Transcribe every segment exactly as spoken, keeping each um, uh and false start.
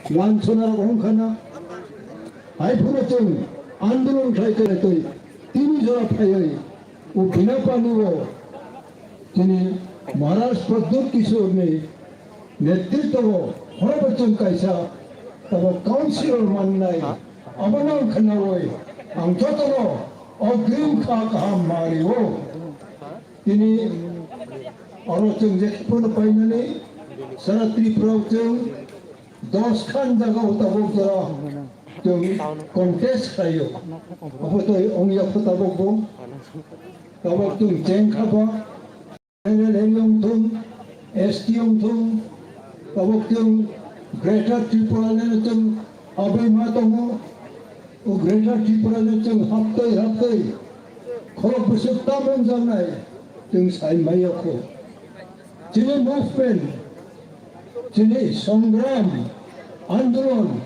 Lansonarok wngkha na? Hai phano chwng andolon khlai khe twi tini jora phaiwi o Binapani o chini Maharaj Pradyut Kishore ni netritwo o horo bo chwng kaisa abo councilor mannai, abono ang khnaui ang jotono ogrim kha kaham ma rio. Tini oro chwng je khe phano painani sara Tripura o chwng dos khan jaga o tabuk jora chwng contest khlaio. Abo tei ongya kho tabuk bo. Tabuk chwng cheng kha ba. General wng thung, S T wng thung, tabuk chwng Greater Tripura le chwng abui ma tongo. O Greater Tripura le chwng haptwi haptwi khorok bwswk tamung jaknai chwng sai maya kho. Chini movement, chini songram, andolon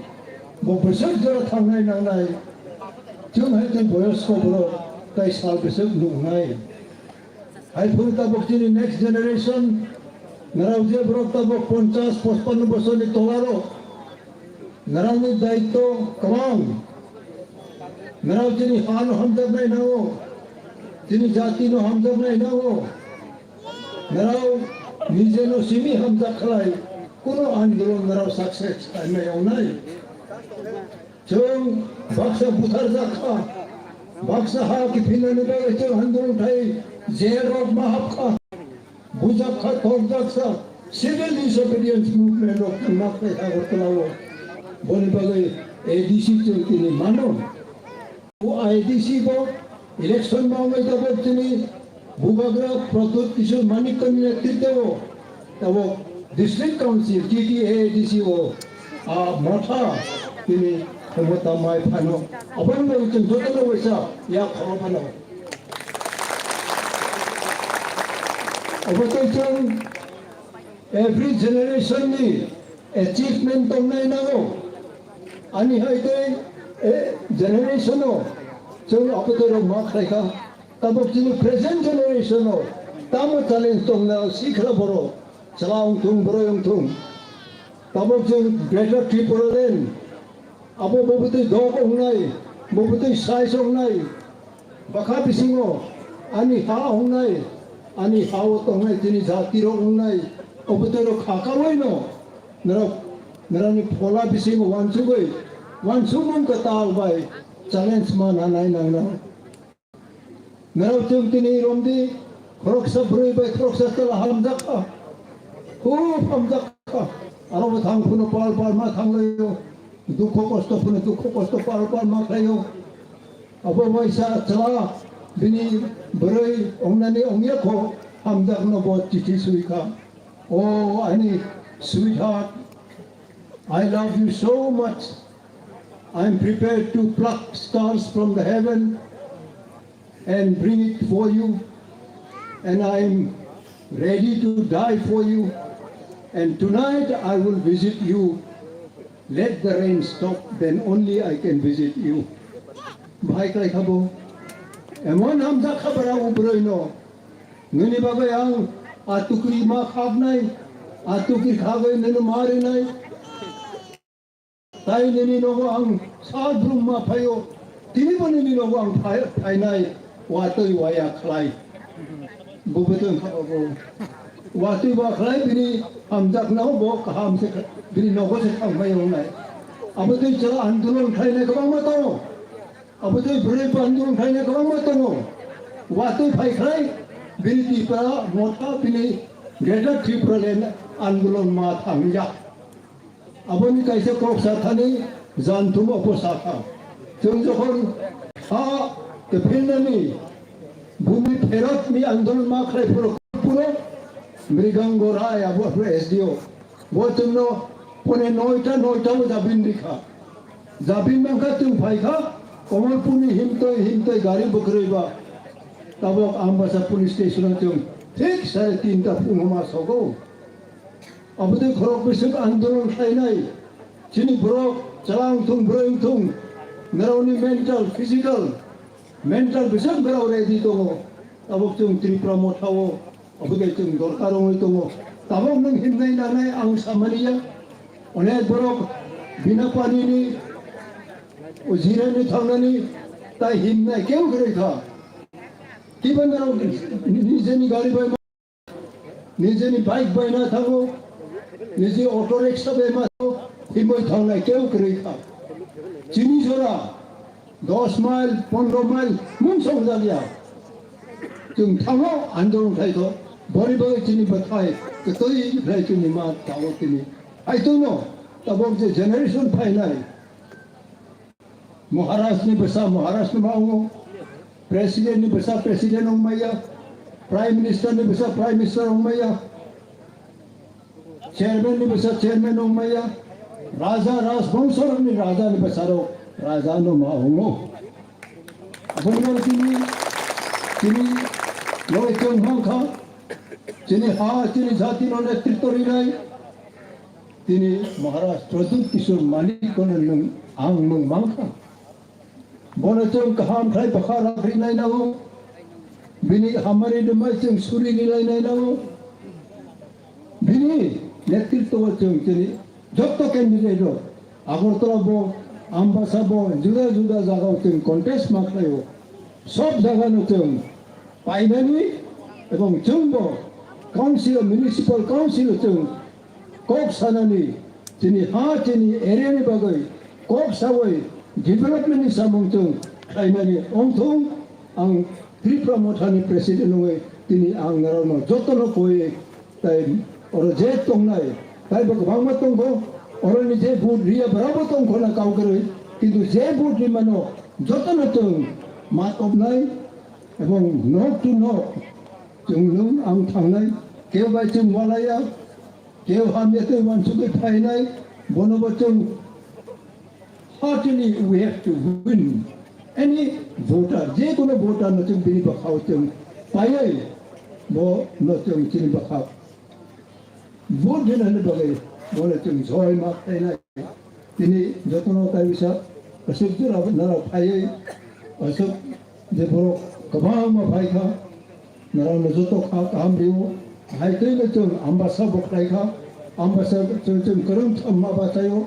bo bwswk jora thangnai nangnai. Chwng hai tei boyosko borok tei sal bwswk nuknai. Hai phuru tabuk chini next generation, narao je borok tabuk ponchash, pochpanno bosorni tolarok, narao ni daityo kwbang. Narao chini hano hamjaknai nango, chini jati no hamjaknai nango. Narao nije no simi hamjak khlai, kuno andolon narao success khlaimai wngnai. Chwng baksa butharjak kha, baksa ha kiphinani bagwi chwng handrwng thai jail rok ma hap kha, bujak kha, torjak sa, civil disobedience movement rok chwng ma khlai kha Agartala o. Boni bagwi A D C chwng tini mano. O A D C bo election ma wngwi tabok chini Bubagra Pradyut Kishore Manikya ni netritwo o tabok District Council, T T A A D C o, a, motha tini khomota mai phano. Aboni bagwi chwng jotono waisa yak khoro phano. Abo tei chwng every generation ni achievement tongnai nango. Ani hai tei, eh, generation o chwng abo tei rok ma khlai kha. Tabuk chini present generation o tamo challenge tongna sikla borok, chwla wng thung, boroi wng thung. Tabuk chwng Greater Tripura Land, abo bo bwtwi dok wngnai, bo bwtwi size wngnai, bwkha bisingo ani ha wngnai, ani ha o tongnai chini jati rok wngnai, o bwtwi rok kha kaui no norok, norokni phola bisingo wansugwi, wansukmung kwtal bai challenge ma nanai nangnai. Narao chwng tini romdi, khoroksa bwrwi bai khoroksa chwla hamjak kha. Khub hamjak kha. Aro bo thang phano pal pal ma thanglaio. Dukho kosto phano dukho kosto pal pal ma khlaio. Abo waisa chwla bini bwrwi ongnani ongya kho hamjakno bo chithi swi kha. Oh, ani sweetheart, I love you so much. I am prepared to pluck stars from the heaven and bring it for you. And I am ready to die for you. And tonight I will visit you. Let the rain stop, then only I can visit you. Bhai khlai khabo. Emon hamjak khabara ubroi no. Nini bagwi ang a tukri ma khaknai, a tukri khagwi nini marinai. Tai nini nogo ang sal brum ma phaio, tini bo nini nogo ang phai-, phainai, watwi waya khlai. Bo beton kha bo. Watwi wa khlai bini hamjakno bo kaham se kha-, bini nogo se thangphai wngnai. Abo tei chwla andolon khlainai kwbangma tongo. Abo tei bwrwi bandung khaina kwbangma tongo. Watwi phai khlai bini Tipra motha bini Greater Tripura Land andolon ma thangya. Aboni kaisa kok sa thani janthum opo sa kha. Chwng jokhon ha kephilnani bumi pherotni andolon ma khlai phuru phuru Mrigango Rai abo S D O. Bo chwngno pone noita, noita o jabin rikha. Jabin mangkha chwng phaikha, Kamalpurni himtwi himtwi gari bwkrwi ba. Tabok Ambasa police station o chwng thik sare tinta phungo ma sogo. Abotwi khorok biswk andolon khlainai. Chini borok chwla wngthung, bwrwi wngthung, norokni mental, physical, mental biswk borok ready tongo. Tabok chwng Tripura motha o Obo de chwng dorkar wngwi tongo. Tabok nwng himnai nanai ang samani ya. Onek borok Bina pani ni, o jira ni thang nani, tai himnai keu kwrwi kha. Kiban rok nijeni gari bai ma, nijeni bike bai na thango, niji auto rickshaw bai ma thango, himoi thangnai keu kwrwi kha. Chini jora dos mile, pondro mile, mung song jagya. Chwng thango andolon khai kho, bori bagwi chini bwthai kwtwi khlai chini ma thango tini. Hai tongno, tabok je generation phainai, Maharaj ni bwsa Maharaj ni ma wngo, President ni bwsa President wng maya, Prime Minister ni bwsa Prime Minister wng maya, Chairman ni bwsa Chairman wng maya, Raja Rajbongso ni Raja ni bwsa rok Raja no ma wngo. Bongno tini, tini loi chwng hang kha, chini ha, chini jati no netritw rinai, tini Maharaj Pradyut Kishore Manik kono nwng ang nwng mang kha. Bono chwng kaham khlai bwkha rwkrinai nango. Bini hamari rwmai chwng suri rilai nai nango. Bini netritwo chwng chini jotto candidate rok Agartala bo, Ambasa bo, juda juda jaga o chwng contest ma khlaio. Sob jaga no chwng painani ebong chwng bo council, municipal council o chwng kok sanani, chini ha, chini area ni bagwi kok sawi development ni samung chwng khlainani wngthung. Ang Tripura Motha ni president wngwi tini ang norokno jotono koi tai oro je tongnai tai bo kwbangma tongkho, oro ni je vote riya borok bo tongkho na kau kwrwi, kintu je vote rimano jotono chwng mat obnai ebong nok to nok chwng nwng ang thangnai, kebo bai chwng walaya. Kebo hamya tei uansugwi phainai, bono bo chwng heartily we have to win. Any voter, je kono voter no chwng bini bwkhao chwng paiwi, bo no chwng chini bwkhao vote rina hwnwi bagwi bono chwng joy ma khlainai. Tini jotono kaisa aswk jora narok phaiwi aswk je borok kwbangma phaikha, narokno joto kha kaham rio. Hai twino chwng Ambasa bo khlaikha, Ambasa chwng chwng kwrwng thamma bachaio,